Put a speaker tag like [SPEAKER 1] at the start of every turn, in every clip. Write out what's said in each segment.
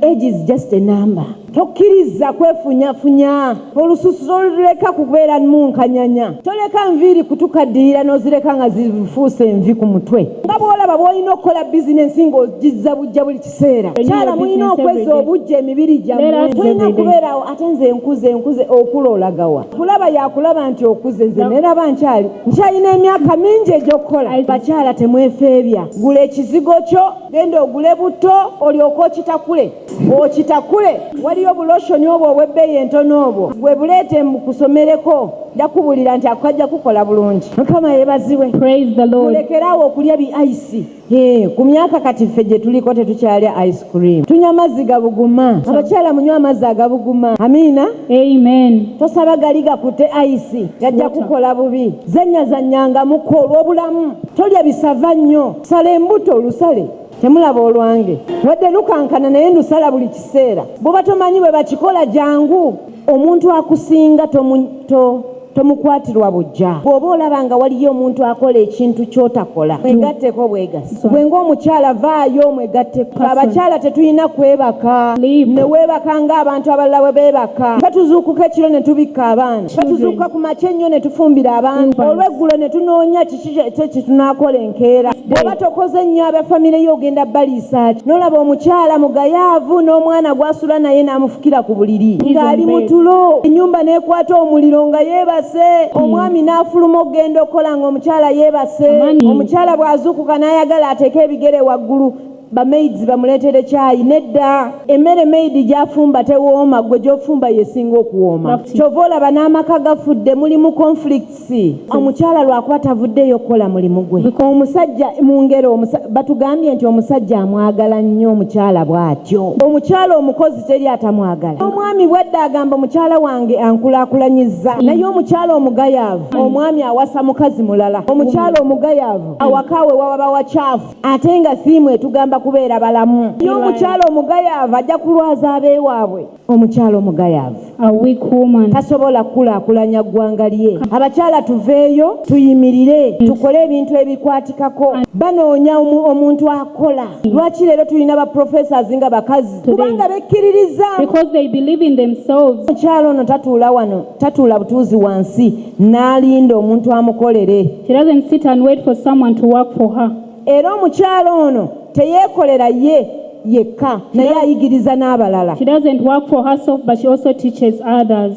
[SPEAKER 1] Age is just a number. Tokkiriza kwefunyafunya. Olususu toluleka kubeera mu nkanyanya. Toleka nviiri kutukaddiyira n'ozireka nga zifuuse envi ku mutwe. Nga bw'olaba bw'olina okukola bizinensi ng'ogizza bujja buli kiseera. Kyala, mulina okwezza obujja emibiri gyammwe. Tolina kubeerawo ate nze nkuze, nkuze. Okula olagawa? Kulaba yakulaba nti okuze. Nze neraba nkyali, nkyalina emyaka mingi egy'okukola. Bakyala, temwefeebya. Gula ekizigo kyo, genda ogule buto, olyoke okitakule, okitakule. Waliyo buloshoni obwo obw'ebbeeyi entono, obwo gwe buleete mukusomereko, nja kubuulira nti ako kajja kukola bulungi. Mukama yeebazibwe.
[SPEAKER 2] Praise the Lord.
[SPEAKER 1] Mulekeraawo okulya bi ice. Ku myaka kati ffe gye tuliko tetukyalya ice cream, tunywa amazzi gabuguma. Abakyala, munywa amazzi agabuguma. Amiina.
[SPEAKER 2] Amen.
[SPEAKER 1] Tosaba gali gakute ice, gajja
[SPEAKER 2] Water.
[SPEAKER 1] kukola bubi. Zannyazannyangamuko olw'obulamu. Tolya bisava nnyo. Sala embuto, olusale. Temulaba olwange wadde lukankana, naye ndusala buli kiseera. Bw'oba tomanyi bwe bakikola, jangu. Omuntu akusinga tomukwatirwa bujja. Bw'oba olaba nga waliyo omuntu akola ekintu ky'otakola, mwegatteko bwegasi. Gwe ng'omukyala, vaayo omwegatteko. Abakyala tetulina kwebaka
[SPEAKER 2] Sleep.
[SPEAKER 1] ne weebaka ng'abantu abalala bwe beebaka. Batuzuukuka ekiro ne tubikka abaana, batuzuukuka ku makya ennyo ne tufumbira abantu, olweggulo ne tunoonya kiki kye tunaakola enkeera. Bw'oba tokoze nnyo, abafamire yo ogenda baliisa ki? N'olaba omukyala mugayaavu n'omwana gw'asula naye n'amufukira ku buliri ng'ali mu tulo, ennyumba n'ekwata omuliro nga yeebase, omwami n'afuluma okugenda okukola ng'omukyala yeebase.
[SPEAKER 2] Amani.
[SPEAKER 1] Omukyala bw'azuukuka n'ayagala ateeke ebigere waggulu, bamaids bamuleetere kyayi. Nedda, emmere maid gy'afumba tewooma, gwe gy'ofumba yesinga okuwooma. Kyova olaba n'amaka gafudde, mulimu conflicts. Omukyala lwakuba tavuddeyo kukola mulimu gwe. Omusajja mu ngero batugambye nti omusajja amwagala nnyo omukyala bw'atyo. Omukyala omukozi teri atamwagala. Omwami bwadde agamba, "Omukyala wange ankulaakulanyizza." Naye omukyala omugayaavu, omwami awasa mukazi mulala. Omukyala omugayaavu, awaka we wawaba wakyafu, ate nga siimu etugamba kubeera balamu. Naye omukyala omugayaavu ajja kulwaza abeewaabwe. Omukyala omugayaavu
[SPEAKER 2] A weak woman.
[SPEAKER 1] tasobola kukulaakulanya ggwanga lye. Abakyala, tuveeyo tuyimirire, tukole ebintu ebikwatikako. Banoonya omuntu akola. Lwaki leero tulina ba professors nga bakazi? Kubanga bekkiririza.
[SPEAKER 2] Because they believe in themselves.
[SPEAKER 1] Omukyala ono tatuula wano, tatuula butuuzi wansi n'alinda omuntu amukolere.
[SPEAKER 2] She doesn't sit and wait for someone to work for her.
[SPEAKER 1] Era omukyala ono teyeekolera ye yekka, naye ayigiriza n'abalala.
[SPEAKER 2] She doesn't work for herself, but she also teaches others.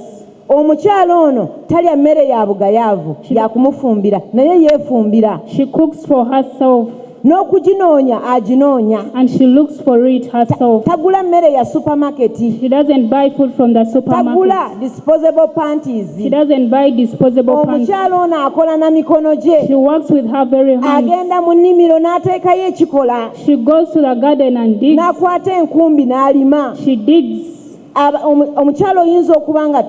[SPEAKER 1] Omukyala ono talya mmere ya bugayaavu yakumufumbira, naye yeefumbira.
[SPEAKER 2] She cooks for herself
[SPEAKER 1] N'okuginoonya aginoonya.
[SPEAKER 2] and she looks for it herself.
[SPEAKER 1] Tagula mmere ya supermarket.
[SPEAKER 2] She doesn't buy food from the supermarket.
[SPEAKER 1] Tagula disposable panties.
[SPEAKER 2] She doesn't buy disposable pants.
[SPEAKER 1] Omukyala ono akola na mikono gye.
[SPEAKER 2] She works with her very hands.
[SPEAKER 1] Agenda mu nnimiro n'ateekayo ekikola.
[SPEAKER 2] She goes to the garden and digs.
[SPEAKER 1] N'akwata enkumbi n'alima.
[SPEAKER 2] She digs.
[SPEAKER 1] Omukyala oyinza okuba nga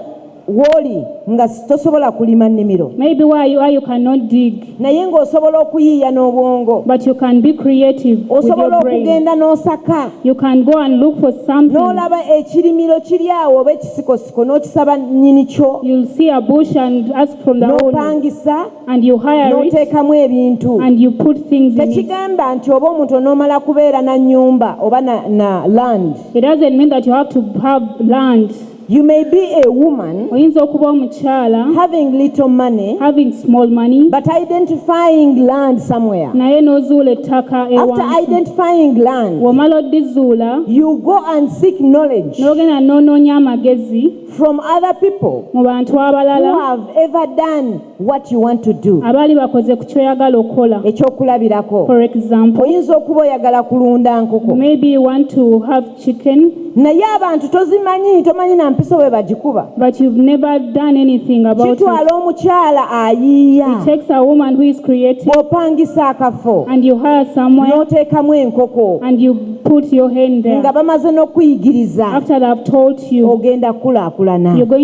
[SPEAKER 1] wooli nga tosobola kulima nnimiro,
[SPEAKER 2] Maybe where you are, you cannot dig,
[SPEAKER 1] naye ng'osobola okuyiiya n'obwongo.
[SPEAKER 2] but you can be creative with
[SPEAKER 1] Osobola
[SPEAKER 2] your brain.
[SPEAKER 1] okugenda n'osaka,
[SPEAKER 2] You can go and look for something.
[SPEAKER 1] n'olaba ekirimiro kiri awo oba ekisikosiko, n'okisaba nnyini kyo,
[SPEAKER 2] You'll see a bush and ask from the owner,
[SPEAKER 1] n'opangisa,
[SPEAKER 2] and you hire it,
[SPEAKER 1] n'oteekamu ebintu.
[SPEAKER 2] and you put things in it.
[SPEAKER 1] Tekigamba nti oba omuntu onoomala kubeera na nnyumba oba na land.
[SPEAKER 2] It doesn't mean that you have to have land.
[SPEAKER 1] You may be a woman
[SPEAKER 2] Oyinza okuba omukyala
[SPEAKER 1] having little money
[SPEAKER 2] having small money,
[SPEAKER 1] but identifying land somewhere.
[SPEAKER 2] Naye n'ozuula ettaka
[SPEAKER 1] After
[SPEAKER 2] ewantu.
[SPEAKER 1] identifying land,
[SPEAKER 2] Bw'omala oddizuula,
[SPEAKER 1] you go and seek knowledge
[SPEAKER 2] n'ogenda n'onoonya amagezi
[SPEAKER 1] from other people
[SPEAKER 2] mu bantu
[SPEAKER 1] who
[SPEAKER 2] abalala
[SPEAKER 1] have ever done what you want to do.
[SPEAKER 2] Abaali bakoze ku kyoyagala okukola.
[SPEAKER 1] Ekyokulabirako,
[SPEAKER 2] For example,
[SPEAKER 1] oyinza okuba oyagala kulunda nkoko,
[SPEAKER 2] maybe you want to have chicken,
[SPEAKER 1] naye abantu tozimanyi, tomanyi na mpiso bwe bagikuba.
[SPEAKER 2] But you've never done anything about it.
[SPEAKER 1] Kitwala omukyala ayiiya.
[SPEAKER 2] It takes a woman who is creative,
[SPEAKER 1] Bw'opangisa akafo
[SPEAKER 2] and you hire somewhere
[SPEAKER 1] n'oteekamu enkoko,
[SPEAKER 2] and you put your hen there.
[SPEAKER 1] Nga bamaze n'okuyigiriza,
[SPEAKER 2] After they've taught you,
[SPEAKER 1] ogenda kukulaakulana.
[SPEAKER 2] You're going